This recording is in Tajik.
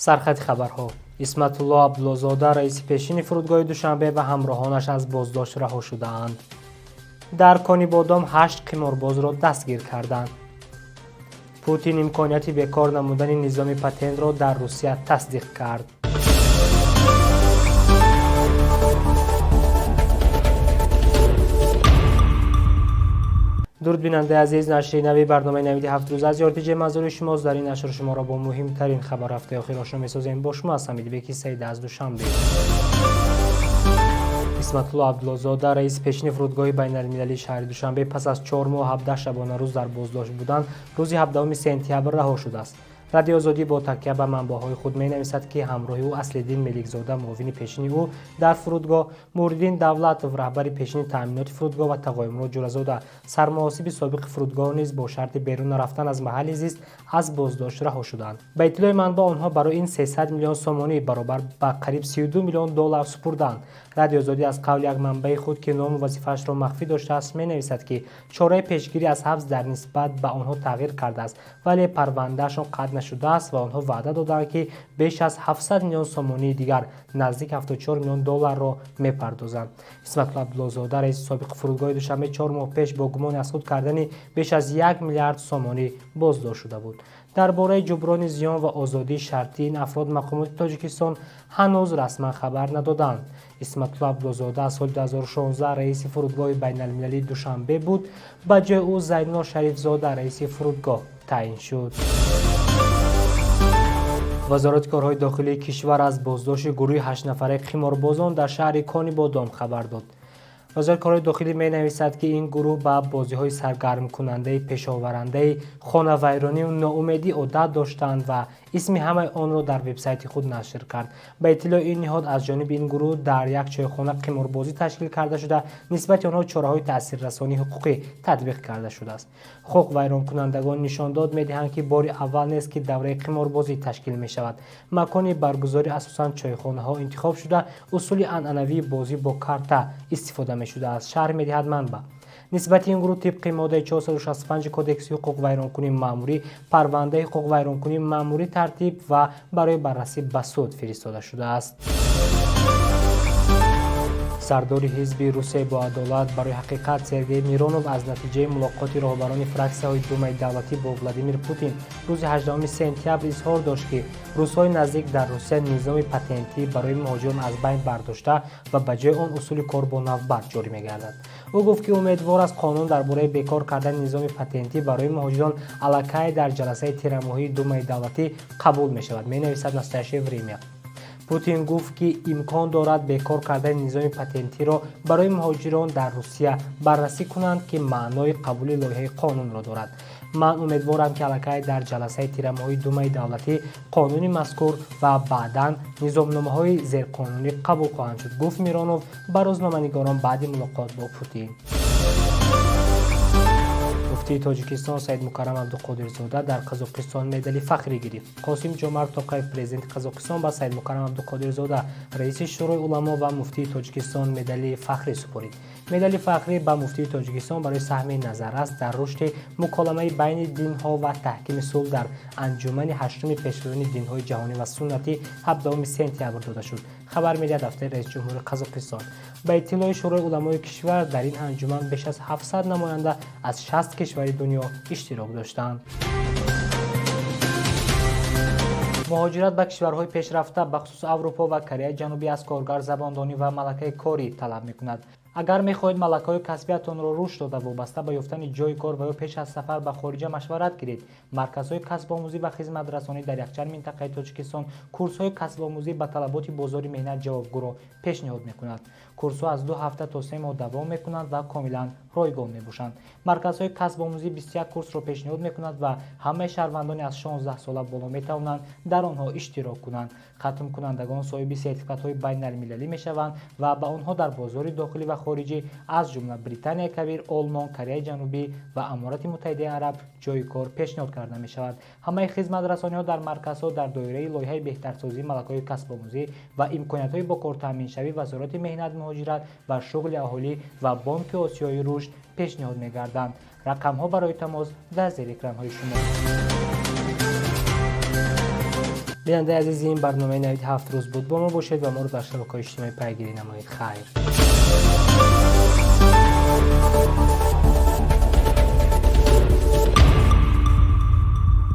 Сархати хабарҳо. Исматулло Абдуллозода, раиси пешини фурудгоҳи Душанбе, ва ҳамроҳонаш аз боздошт раҳо шудаанд. Дар Конибодом 8 қиморбозро дастгир карданд. Путин имконияти бекор намудани низоми патентро дар Русия тасдиқ кард. Дуруд, бинандаи азиз. Нашри нави барномаи навиди 7 рӯза аз Ёртиҷи манзури шумост. Дар ин нашр шуморо бо муҳимтарин хабар ҳафтаи охир ошно месозем. Бо шумо ҳастам Идибеки Саида аз Душанбе. Исматулло Абдуллозода, раиси пешини фурудгоҳи байналмилалии шаҳри Душанбе, пас аз 4 моҳ 17 шабонарӯз дар боздошт будан, рӯзи 17 сентябр раҳо шудааст. Радиои Озодӣ бо такя ба манбаъҳои худ менависад, ки ҳамроҳи ӯ Аслиддин Меликзода, муовини пешини ӯ дар фурудгоҳ, Муҳриддин Давлатов, раҳбари пешини таъминоти фурудгоҳ, ва Тағоимурод Ҷӯразода, сармуҳосиби собиқи фурудгоҳ, низ бо шарти берун нарафтан аз маҳалли зист аз боздошт раҳо шуданд. Ба иттилои манбаъ, онҳо барои ин 300 миллион сомонӣ, баробар ба қариб 32 миллион доллар, супурданд. Радиои Озодӣ аз қавли як манбаи худ, ки ному вазифаашро махфӣ доштааст, менависад, ки чораи пешгирӣ аз ҳабс дар нисбат ба онҳо тағйир кардааст, вале парвандаашон қатъ нашудааст ва онҳо ваъда доданд, ки беш аз 700 миллион сомонии дигар, наздик 74 миллион долларро мепардозанд. Исматулло Абдуллозода, раиси собиқи фурудгоҳи Душанбе, 4 моҳ пеш бо гумони аз худ кардани беш аз 1 миллиард сомонӣ боздошт шуда буд. Дар бораи ҷуброни зиён ва озодии шартии ин афрод мақомоти Тоҷикистон ҳанӯз расман хабар надоданд. Исматулло Абдуллозода аз соли 2016 раиси фурудгоҳи байналмилалии Душанбе буд. Ба ҷои ӯ Зайнулло Шарифзода раиси фурудгоҳ таъин шуд. Вазорати корҳои дохилии кишвар аз боздошти гурӯҳи ҳаштнафараи қиморбозон дар шаҳри Конибодом хабар дод. Вазорати корҳои дохилӣ менависад, ки ин гурӯҳ ба бозиҳои саргармкунандаи пешоварандаи хонавайронию ноумедӣ одат доштанд ва исми ҳамаи онро дар вебсайти худ нашр кард. Ба иттилои ин ниҳод, аз ҷониби ин гурӯҳ дар як чойхона қиморбозӣ ташкил карда шуда, нисбати онҳо чораҳои таъсиррасонии ҳуқуқӣ татбиқ карда шудааст. Ҳуқуқвайронкунандагон нишондод медиҳанд, ки бори аввал нест, ки давраи қиморбозӣ ташкил мешавад. Макони баргузорӣ асосан чойхонаҳо интихоб шуда, усули анъанавии бозӣ бо карта истифода мешудааст, шарҳ медиҳад манбаъ. Нисбати ин гурӯҳ тибқи моддаи 465 Кодекси ҳуқуқвайронкунии маъмурӣ парвандаи ҳуқуқвайронкунии маъмурӣ тартиб ва барои баррасӣ ба суд фиристода шудааст. Сардори ҳизби Русияи боадолат барои ҳақиқат Сергей Миронов аз натиҷаи мулоқоти роҳбарони фраксияҳои Думаи давлатӣ бо Владимир Путин рӯзи 18 сентябр изҳор дошт, ки рӯзҳои наздик дар Русия низоми патентӣ барои муҳоҷирон аз байн бардошта ва ба ҷои он усули кор бо навбат ҷорӣ мегардад. Ӯ гуфт, ки умедвор аст, қонун дар бораи бекор кардани низоми патентӣ барои муҳоҷирон аллакай дар ҷаласаи тирамоҳии Думаи давлатӣ қабул мешавад, менависад Настоящее время. Путин гуфт, ки имкон дорад бекор кардани низоми патентиро барои муҳоҷирон дар Русия баррасӣ кунанд, ки маънои қабули лоиҳаи қонунро дорад. Ман умедворам, ки аллакай дар ҷаласаи тирамоҳии Думаи давлатӣ қонуни мазкур ва баъдан низомномаҳои зерқонунӣ қабул хоҳанд шуд, гуфт Миронов ба рӯзноманигорон баъди мулоқот бо Путин. Муфтии Тоҷикистон Саидмукаррам Абдуқодирзода дар Қазоқистон медали фахрӣ гирифт. Қосим Ҷомарт Тоқаев, президенти Қазоқистон, ба Саидмукаррам Абдуқодирзода, раиси Шӯрои уламо ва муфтии Тоҷикистон, медали фахрӣ супорид. Медали фахрӣ ба муфтии Тоҷикистон барои саҳми назаррас дар рушди муколамаи байни динҳо ва таҳкими сулҳ дар анҷумани ҳаштуми пешвоёни динҳои ҷаҳонӣ ва суннатӣ 17 сентябр дода шуд, хабар медиҳад дафтари раисҷумҳури Қазоқистон. Ба иттилои Шӯрои уламои кишвар, дар ин анҷуман беш аз 700 намоянда аз 60 кишвари дунё иштирок доштанд. Муҳоҷират ба кишварҳои пешрафта, бахусус Аврупо ва Кореяи Ҷанубӣ, аз коргар забондонӣ ва малакаи корӣ талаб мекунад. Агар мехоҳед малакаҳои касбиятонро рушд дода, вобаста ба ёфтани ҷойи кор ва ё пеш аз сафар ба хориҷа машварат гиред, марказҳои касбомӯзӣ ва хизматрасонӣ дар якчанд минтақаи Тоҷикистон курсҳои касбомӯзӣ ба талаботи бозори меҳнат ҷавобгӯро пешниҳод мекунад. Курсҳо аз 2 ҳафта то 3 моҳ давом мекунанд ва комилан ройгон мебошанд. Марказҳои касбомӯзӣ 21 курсро пешниҳод мекунад ва ҳамаи шаҳрвандони аз 16 сола боло метавонанд дар онҳо иштирок кунанд. Хатмкунандагон соҳиби сертификатҳои байналмилалӣ мешаванд ва ба онҳо дар бозори дохилӣ ва хориҷӣ, аз ҷумла Британияи Кабир, Олмон, Кореяи Ҷанубӣ ва Аморати Муттаҳидаи Араб, ҷойи кор пешниҳод карда мешавад. Ҳамаи хизматрасониҳо дар марказҳо дар доираи лоиҳаи беҳтарсозии малакаҳои касбомӯзӣ ва имкониятҳои бо кортаъминшавӣ Вазорати меҳнат, муҳоҷират ва шуғли аҳолӣ ва Бонки Осиёи рушд пешниҳод мегарданд. Рақамҳо барои тамос дар зери экранҳои шумо. Бинандаи азиз, ин барномаи «Навиди 7 рӯз» буд. Бо мо бошед ва моро дар шабакаҳои иҷтимоӣ пайгирӣ намоед. Хайр.